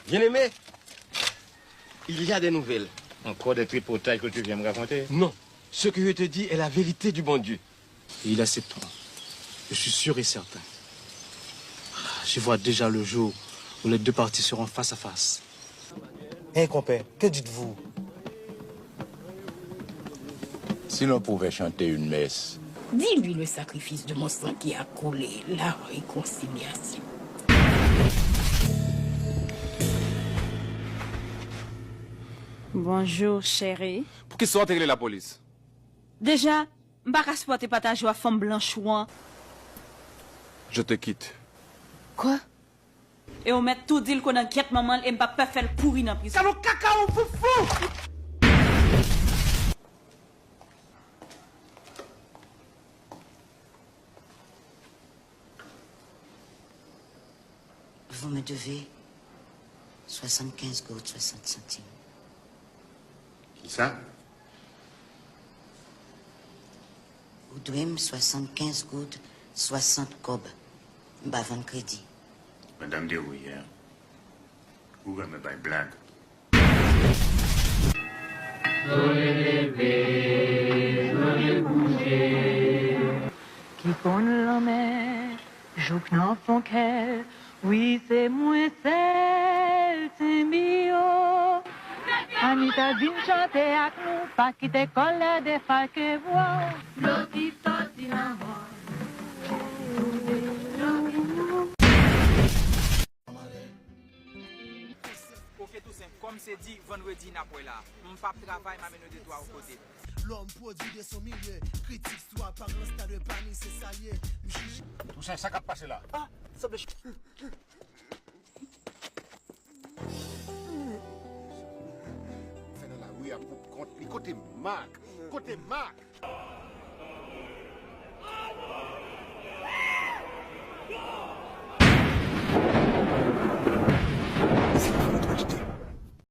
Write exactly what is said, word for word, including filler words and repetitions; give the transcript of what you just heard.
Bien-aimé, il y a des nouvelles. Encore des tripotailles que tu viens me raconter? Non, ce que je te dis est la vérité du bon Dieu. Et il acceptera. Je suis sûr et certain. Je vois déjà le jour où les deux parties seront face à face. Hey, compère, que dites-vous? Si l'on pouvait chanter une messe. Dis-lui le sacrifice de mon sang qui a coulé, la réconciliation. Bonjou, cheri. Poukisa w te rele lapolis? Deja, m pa ka sipòte pataje w ak fanm blanch ou an. Je te quitte. Kwa? E w mèt tou di l kou nan gyèt manman l e m p ap pè fè l pouri nan prizon. Salon kaka ou foufou! Vous me devez soixante-quinze gourdes soixante centimes. Kisa? Ou dwe m swasannkenz goud swasant kòb. M pa vann kredi. Madanm Derouye, ou renmen bay blag. Sole leve, sole kouche. Ki konn lanmè jouk nan fon kè, wi, se mwen sèl Timbio. Anita vin chante ak nou, pa kite kòlè defake vwa w. Dlo ki soti nan mòn. Oke Tousen, kòm se di, vandredi n ap wè la. M p ap travay, m a mennen de twa kote. L'homme produit de son milieu, critique soi par un stade de panique, c'est ça lié. M jije. Tousen, sa k ap pase la? Ah, sanble. Fè nan lari a pou kont li. Kote Mak? Kote Mak?